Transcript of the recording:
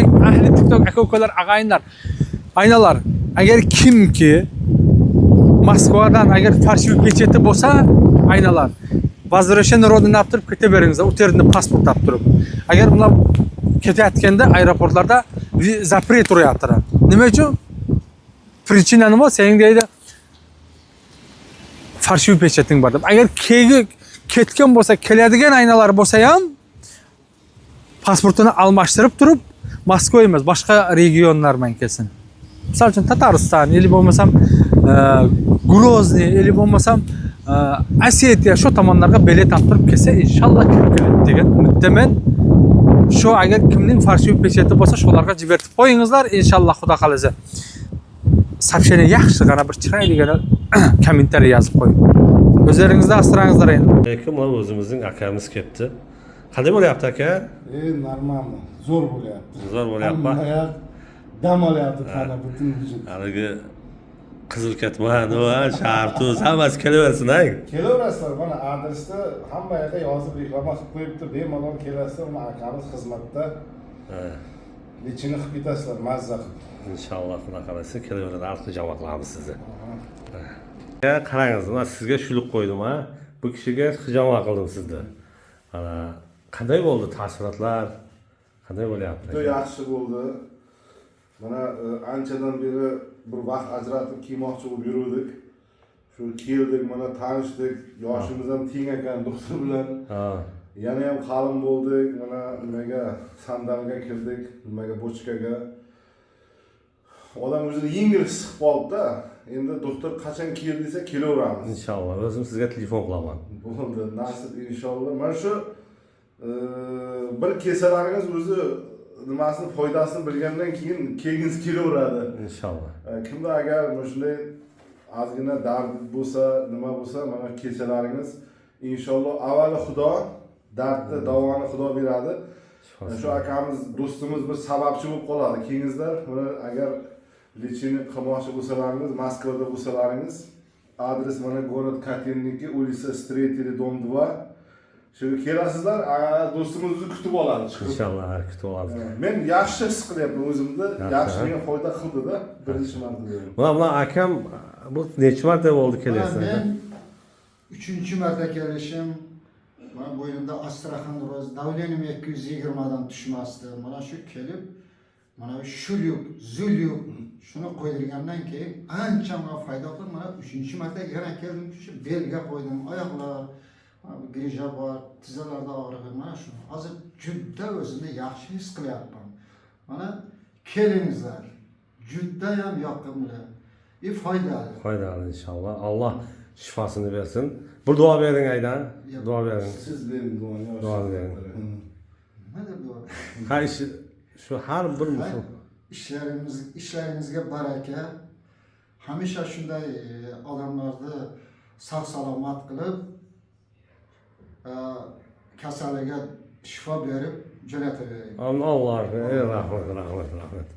Muborak ahli TikTok aka ukalar, ag'ayinlar, aynalar. Agar kimki Moskvadan agar фальшивый печати bo'lsa, aynalar, возвращение родины olib turib ketaveringizlar, u yerda pasport olib turib. Agar ular ketayotganda aeroportlarda запрет uryapti. Nima uchun? Причина nima? Sening deydi, фальшивый печать ing bor deb. Agar keyin ketgan bo'lsa, keladigan aynalar bo'lsa ham pasportini almashtirib turib, Moskva emas, boshqa regionlar bilan kelsin. Misol uchun Tatariston или bo'lmasam Grozniy или bo'lmasam Osetiya, shu tomonlarga bilet olib turib kelsa, inshaalloh kirib keladi degan umiddaman. Shu agar kimning фальшивый печати bo'lsa, shularga jibertib qo'yingizlar, inshaalloh, Xudo xohlasa. Сообщение yaxshigina bir chiroyligina kommentariy yozib qo'ying. O'zlaringizni asrangizlar endi. Lekin mana o'zimizning akamiz kelibdi. Qanday bo'lyapti, aka? E, нормально, zo'r bo'lyapti. Zo'r bo'lyapti. Hamma yoq dam olyapti, tana, butun vujud. Haligi qizil ketman va shartuz hammasi kelaversin, ay. Kelaverasizlar, mana adresda hamma yoqqa yozib, reklama qilib qo'yibdi, bemalol kelasizlar, mana akamiz xizmatda, лечение qilib ketasizlar, mazza qilib. Inshaalloh, Xudo xohlasa, kelaveradi, ortiq javob qilamiz sizni. Aka, qarangiz, mana sizga shuluk qo'ydim, ha. Bu kishiga hijoma qildim sizni. Mana qanday bo'ldi taassurotlar? Qanday bo'lyapti? Juda yaxshi bo'ldi. Mana anchadan beri bir vaqt ajratib kiymoqchi bo'lib yuruvdik. Shu keldik, mana tanishdik, yoshimiz ham teng ekan doktor bilan. Yana ham qalin bo'ldik, mana nimaga, sandalga kirdik, nimaga, bochkaga. Odam o'zini yengil his qilib qoldi-da. Endi doktor qachon kel desa, kelaveramiz. Inshaalloh, o'zim sizga telefon qilaman. Bo'ldi, nasib, inshaalloh. Mana shu bir kelsalaringiz, o'zi nimasini, foydasini bilgandan keyin kelgingiz kelaveradi. Inshaalloh. Kimda agar mana shunday ozgina dard bo'lsa, nima bo'lsa, mana kelsalaringiz, inshaalloh, avvali Xudo, dardni davoni Xudo beradi. Shu akamiz, do'stimiz bir sababchi bo'lib qoladi. Kelingizlar, mana agar лечение qilmoqchi bo'lsalaringiz, Moskvada bo'lsalaringiz, adres mana город Котельники, улица Строителей, дом 2. Shu kelasizlar, do'stimiz o'zi kutib oladi chiqib. Inshaalloh, kutib olamiz. Men yaxshi his qilyapman o'zimni, Yaxshi, yaxshi ha? menga foyda qildida, birinchi marta. Mana akam, bu necha marta bo'ldi kelyapsiz? Men uchinchi marta kelishim. Mana bo'ynimda остеохондроз, давление m 220dan tushmasdi. Mana shu kelib, mana shulyuk, zulyuk shuni qo'ydirgandan keyin ancha menga foyda qildi. Mana uchinchi marta yana keldim, shu belga qo'ydim, oyoqlar, mana bu грыжа bor, tizzalarda og'rig'i, mana shu. Hozir juda o'zimni yaxshi his qilyapman. Mana kelingizlar. Judayam yoqimli и foydali. Foydali, inshaalloh. Alloh shifosini bersin. Bir duo bering, aydan. Yo'q. Duo bering. Siz bering duoni. Duo bering. Nima deb duo? Ha, ishi shu har bir musulmon. Ishlaringizga baraka. Hamisha shunday odamlarni sog' salomat qilib, kasaliga shifo berib jo'natavering. Alloh, rahmat, rahmat, rahmat.